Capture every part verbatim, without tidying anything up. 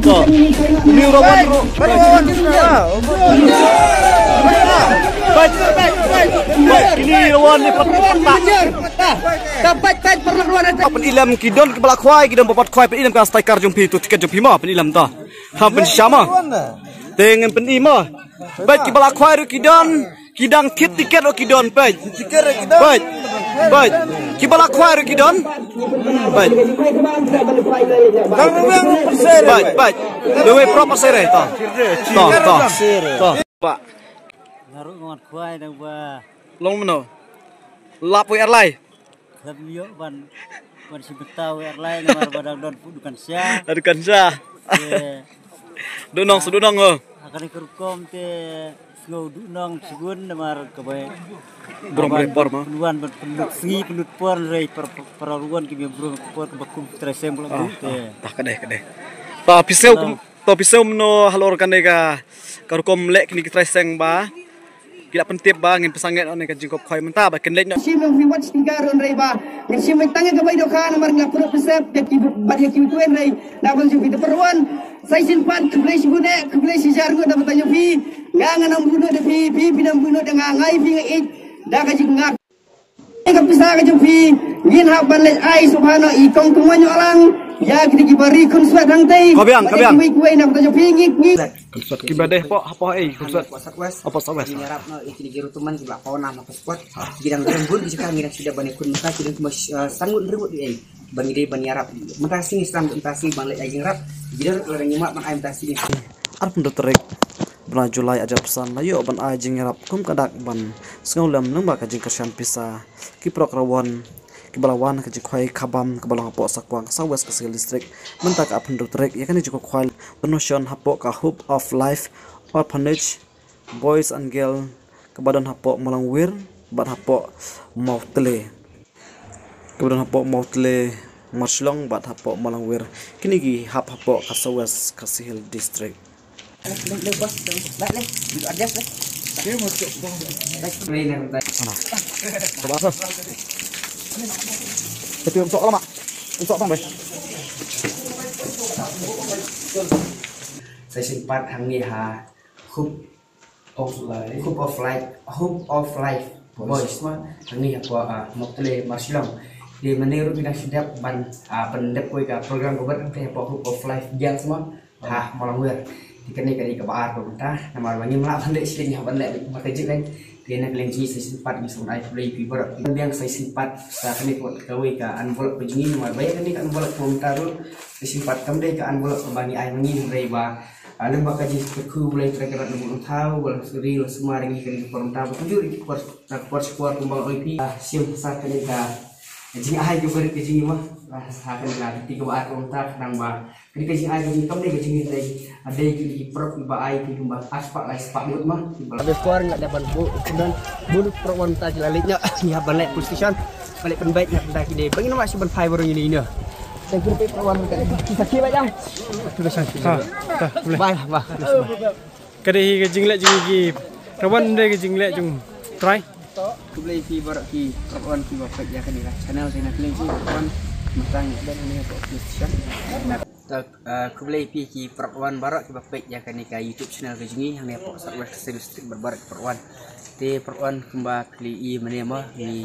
To. Ni rawan ro. Peit, peit, peit. Peit, ini rawan ni pat, pat, pat. Peit, peit, peit, peit. Pynilem ki don kiba la khwai, ki don ba pat khwai, pynilem ka striker jong phi, to tiket jong phi mo, pynilem to. Ha, pynshisha mo. Te ngan pyni mo. Peit kiba la khwai ruh ki don. Ki dang thied tiket ruh ki don, peit. Peit. Peit. Kiba la khwai ruh ki don. Peit. Peit, peit. Wei, wei, proper sere. To. To, to. To. Ba. Nga ruh nga wan khwai dang ba. Long mano. Lap wei ar lai. Khlem ïoh ban, ban shim bynta wei ar lai namar ba dang don pud dukan sha. Dukan sha. Te. Duh nong, shu duh nong, oh. Ha kane ka rukom te sngew duh nong shibun namar kaba burom re por ma. Pynwan ban pynlut sngi pynlut por, hynrei para, para, para rukom ki burom por kaba kum ki trai seng ba la buh te. Ah, ah, ka dei, ka dei. Ta phi sngew kum, to phi sngew kumno halor kane ka, ka rukom leh kine ki trai seng ba ki la pyntip ba ngin pynsangeh noh ïa ka jingkhop khwai mynta ba kin leit noh. Shim ïa phi wat stingkar hynrei ba ngin shim tang ïa ka bai dohkha namar ngi la pynlut pynsep ïa ki bad ïa ki khuid hynrei na bynta jong phi te para wan. Sa shisien pat khublei shibun eh, khublei shihajar ngut na bynta jong phi. Nga ngan ym buh noh da phi, phi phim buh noh da nga, nga ïa phi nga ïeit da ka jingngap. Ka pisa ka jong phi ngin hap ban leit ai sngewbha noh i kong kong wan ïoh lang ïa kine kiba ri khunswet hangtei. Ka biang, ka biang. Kiwei kiwei na ka jong phi ngi ngi. Khunswet kiba dei hapoh, hapoh ei khunswet. Hapoh South West. Ngi ïarap noh ïa kine ki rutuman kiba pynwan na ka sport. Ki dang rem bun ki jaka ngi dang shu dep ban ïakhun mynta ki dang kumba, eh, san ngut hynriew ngut ei. Ban ngi dei ban ïarap. Mynta sngi sdang mynta sngi ban leit ai jingïarap. Ki dang la dang ïoh ban ai mynta sngi. Arphew hynriew tarik bnai July arhajar arphew san la ïoh ban ai jingïarap kum ka dak ban sngewlem lyngba ka jingkyrshan pisa ki paralok rawan kiba la wan ka jingkhwai khabam kaba long hapoh Sakwang, South West Khasi Hills District. Mynta ka arphew hynriew tarik ïa kane jingkhwai donation hapoh ka Hope of Life Orphanage Boys and Girl kaba don hapoh Mawlangwir bad hapoh Mawtle. Kaba don hapoh Mawtle, Marshillong bad hapoh Mawlangwir. Kine ki hap hapoh ka South West Khasi Hills District. Ana. Coba asal. Tapi untuk lama. Untuk apa, Bang? Sa shisien pat hangne ha Hope of Life. Hope of Life. Hope of Life Boys ma. Hangne hapoh, ah, Mawtle Marshillong. Te mynne ruh ngi dang shu dep ban, ah, pyndep kawei ka program kaba bud te hapoh Hope of Life Girls ma. Ha Mawlangwir. Te kane ka dei kaba ar kaba mynta namar ba ngim lah ban leit shiliang ha ban leit ba ka jingkhein. Te na ka liang jong ngi sa shisien pat ngi sngewbha ai khublei ïa phi baroh. Ngi biang sa shisien pat sa kane ka, kawei ka envelope ka jong ngi namar ba ïa kane ka envelope kaba mynta ruh sa shisien pat kam dei ka envelope kaba ngi ai ma ngi hynrei ba, ah, lyngba ka jingkyrkhu U Blei Trai Kynrad Nongbuh Nongthaw ba la suri la sumar ïa ngi kane ka por mynta ba kumjuh ïa ki por, ka por shi por kumba nga ong ïa phi. Ah, shim sa kane ka jingai kaba rit ka jong ngi ma. Ah, sa kane ka lynti kaba ar kaba mynta khnang ba kane ka jingai ka jong ngi kam dei ka jong ngi hynrei dei ki, ki paralok kiba ai ki kumba ar spah lai spah ngut ma. Ba dei por ngi la dep ban buh, kumno buh paralok wan mynta ki la leit noh, ngi hap ban leit police station. Ban leit pynbeit noh mynta ki dei ba ngin ym lah shuh ban phai baroh ïa ine ine. Thank you para wan mynta ki sakhi ba jam. Bye bye. Ka dei hi ka jingleh jong ngi ki para wan, dei ka jingleh jong u Trai. Khublei phi baroh ki para wan kiba peit ïa kane ka channel, te na ka liang jong ngi para wan mynta ngi dang ne hapoh police station. To, eh, khublei phi ki para wan baroh kiba peit ïa kane ka YouTube channel ka jong ngi hangne hapoh South West Khasi Hills District, baroh baroh ki para wan. Te para wan kumba phi la ïohi mynne mo ngi,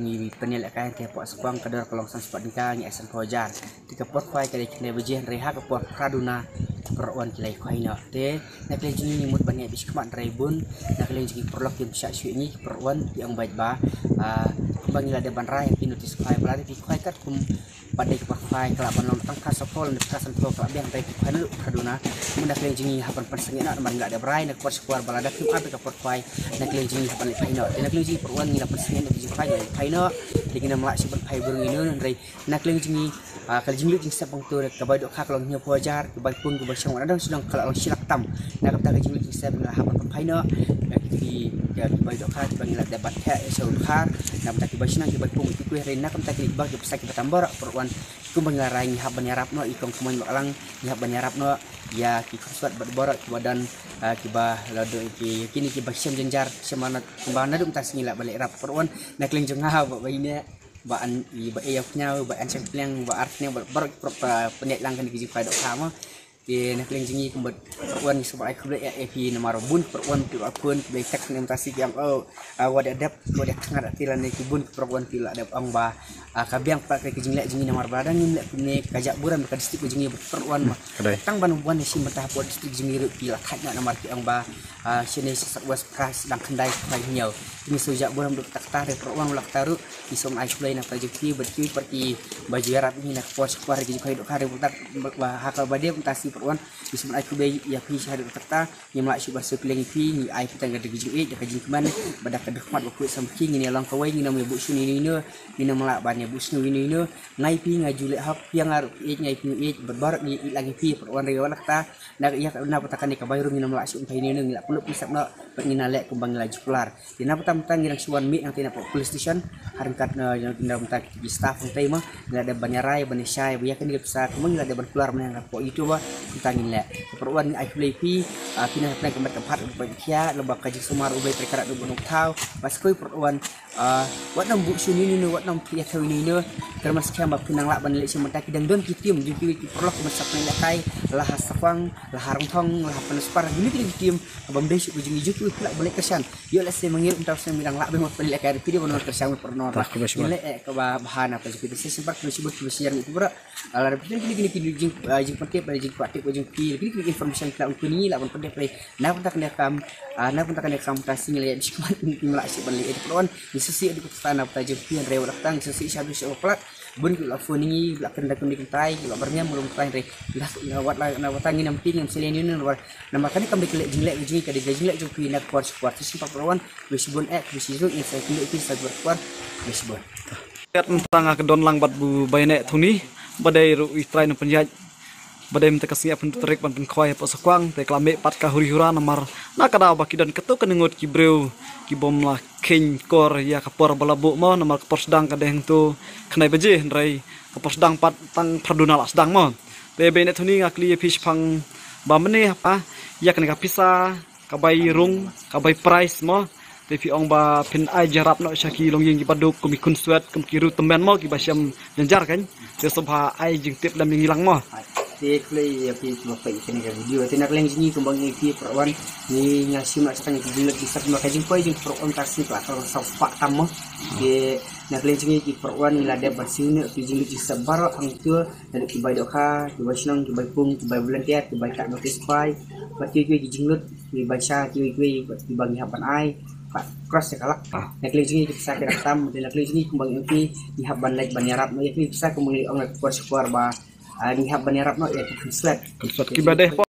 ngi pynïalehkai te hapoh Sakwang ka dor ka long san spah tyngka, ngi ai san phew hajar. Te ka por khwai ka dei khyndai baje hynrei ha ka por phra duna ki para wan ki la ïa khwai noh. Te na ka liang jong ngi ngi mut ban ïa bishkmat hynrei bun na ka liang jong ngi paralok kim shah shuh ïa ngi ki para wan, ki ong beit ba, ah, kumba ngi la dep ban rai ha ki notice khwai ba lada phi khwai katkum Pat dei ka por khwai ka lah ban long tang phra saw phew ne phra san phew ka lah biang, hynrei ki khwai naduh phra duna. Mynta na ka liang jong ngi hap ban pynsangeh noh namar ngi la dep rai na ka por sha ka por ba lada kim ap ïa ka por khwai na ka liang jong ngi hap ban leit phai noh. Te na ka liang jong ngi por wan ngi la pynsangeh noh, ki jingkhwai ngi la phai noh. Te ngin ym lah shuh ban phai briew ïano hynrei na ka liang jong ngi, ah, ka jingluit jingsep hangto ka bai dohkha ka long hynñiew phew hajar, ka bai pung ka bai shong, wat la dang shu dang ka la long shi lak tam. Na ka bynta ka jingluit jingsep ngi la hap ban phai noh ïa ki, ïa ki bai dohkha kiba ngi la dep ban theh ïa sha u dkhar. Na ka bynta ki bai shnong ki bai pung ki kwih, hynrei na ka bynta kine kiba ki pisa kiba tam baroh por wan, kumba ngi la rai ngi hap ban ïarap noh ïa i kong kmon baklang, ngi hap ban ïarap noh ïa ki khun swet bad baroh kiba don, ah, kiba la don ki, kine kiba shem jynjar shem, kumba naduh mynta sngi lah ban leit ïarap por wan. Na ka liang jong nga ba, ba ine ba an i ba e ïa u kñiaw, ba an shang pliang, ba ar kñiaw, ba baroh ki paralok ba pynïaid lang kane ka jingkhwai dohkha mo. Te na ka liang jong ngi kumba por wan ngi sngewbha ai khublei ïa phi namar bun ki por wan ki la khun ki la text ne mynta sngi ki ong, oh, ah, wat ïa dep, wat ïa thngat ïa phi lane ki bun ki por wan ki la dep ong ba, ah, ka biang pat ka jingleh jong ngi namar ba dang ngim leh kumne, ka jah burom ka district ka jong ngi ba por wan ma. Ka dei. Tang ban wan ïa shi mynta hapoh district jong ngi ruh ki la thait noh namar ki ong ba, ah, shane sha South West Pass dang khyndai khwai hynñiew. Ngi shu jah burom ruh kata kata, hynrei por wan u la kata ruh ngi sngewbha ai khublei na ka jong phi bad kiwei pat kiba ju ïarap ïa ngi na ka por sha ka por ha ki jingkhwai dohkha, hynrei mynta ba ha kaba dei mynta sngi por wan ngi sngewbha ai khublei ïa phi shaduh kata kata. Ngim lah shuh ban sngewkylliang ïa phi, ngi ai phi tang ka jingïeit da ka jingkmen bad da ka dkhmat ba khuid samrkhie. Ngin ïa long kawei, ngin ym ïa buh shuh ïano ïano, ngin ym lah ban ïa buh shuh ïano ïano. Nga ïa phi nga ju leh hok, phi ïa nga ruh phi ïeit, nga ïa phi nga ïeit, bad baroh ngi ïeit lang ïa phi, por wan re ïa wat la kata. Na ka, ïa na bynta kane ka bai rung ngin ym lah shuh ban phai ïano ïano, ngi lah pynlut pynsep noh bad ngin ïa leh kumba ngi la ju kular. Te na bynta mynta ngi dang shu wan mih hangtei na police station ha ryngkat na, na bynta ki staff hangtei mo, ngi la dep ban ïa rai ban ïa shai ba ïa kane ka pisa kumba ngi la dep ban kular mynne hapoh YouTube ba mynta ngin leh. Te por wan ngi ai khublei ïa phi, ah, phi nang hapdeng ka met ka phad ba khia, lem bad ka jingsumar U Blei Trai Kynrad ruh ban ong thaw. Bad sa kawei por wan, ah, wat nang buh shuh ïano ïano, wat nang phi ïa thaw ïano ïano. Kyrmen skhem ba phi nang lah ban leit sha mynta ki dang don ki team jong kiwei ki paralok ki ban sap pynlehkai la ha Sakwang, la ha Rongthong, la ha Pynspar, kine ki team. Bym dei shuh ka jong ngi, jong kiwei phi lah ban leit kyrshan. Ïoh lehse ma ngi ruh mynta snem ngi dang lah beit ban pynlehkai, phi dei ban wan kyrshan, pynlehkai. Khublei shibun. Ngi leh, eh, kaba bha na ka jong phi, te sa shisien pat khublei shibun kiba share ïa ngi baroh. Ah, lada phi don kine kine ki jing, ah, jingpyntip, ah, jingkwah tip, ah, jingkylli, kine kine ki information ki lah wan kylli ngi lah ban pyntip, eh, na ka bynta kane ka kam, ah, na ka bynta kane ka kam mynta sngi ngi leh bishkmat, ngim lah shuh ban leh, eh, te por wan ngi sngewsih haduh katta na ka bynta jong phi, hynrei wat la kata ngi sngewsih sha bishop Klak. Bun ki la phone ïa ngi, la kren da kumne kumtai, la byrngem kumne kumtai, hynrei na, na wat la, na wat la ngin ym tieng, ngin ym sngewleh ïano ïano, namar kane kam dei ka leh jingleh ka jong ngi, ka dei ka jingleh jong phi na ka por sha ka por. Te shisien pat por wan khublei shibun, eh, khublei shibun, eh, sa kynduh ïa phi sa ka por, khublei shibun. Kat mynta nga ka don lang bad u Baiïaineh Thongni, ba dei ruh i trai nongpynïaid, ba dei mynta ka sngi arphew hynriew tarik ban pynkhwai hapoh Sakwang, te ka la mih pat ka huri hura namar na ka daw ba ki don katto katne ngut ki briew ki bym la kheiñ kor ïa ka por ba la buh mo, namar ka por sdang ka dei hangto khyndai baje, hynrei ka por sdang pat tang phra duna la sdang mo. Te Baiïaineh Thongni, nga kylli ïa phi shaphang ba mynne haba ïa kane ka pisa, ka bai rung, ka bai prize mo, te phi ong ba phin ai jingïarap noh sha ki longïing kiba duk kum ki khun swet, kum ki riewtymmen mo, kiba shem jynjar kan. Te sngewbha ai jingtip lem ïa ngi lang mo. Te khublei ïa phi kiba peit ïa kane ka video. Te na ka liang jong ngi kumba ngi ïa phi por wan, ngi, nga shim la sha tang ïa ki jingluit jingsep, namar ka jingpoi jong ki por wan ka sngi ka la ka long saw spah tam mo. Te na ka liang jong ngi ki por wan ngi la dep ban siew noh ïa ki jingluit jingsep baroh hangto. Naduh ki bai dohkha, ki bai shnong, ki bai pung, ki bai volunteer, ki bai kat notice bai, bad kiwei kiwei ki jinglut, ki bai sha, kiwei kiwei bad kiba ngi hap ban ai, bad cross ïa ka lak. Ah. Na ka liang jong ngi ki pisa ki dang tam, na ka liang jong ngi kumba ngi ong phi, ngi hap ban leit ban ïarap noh ïa ki pisa kumba ngi ong na ka por sha ka por ba, ah, ngi hap ban ïarap noh ïa ki khun swet. Khun swet kiba dei hapoh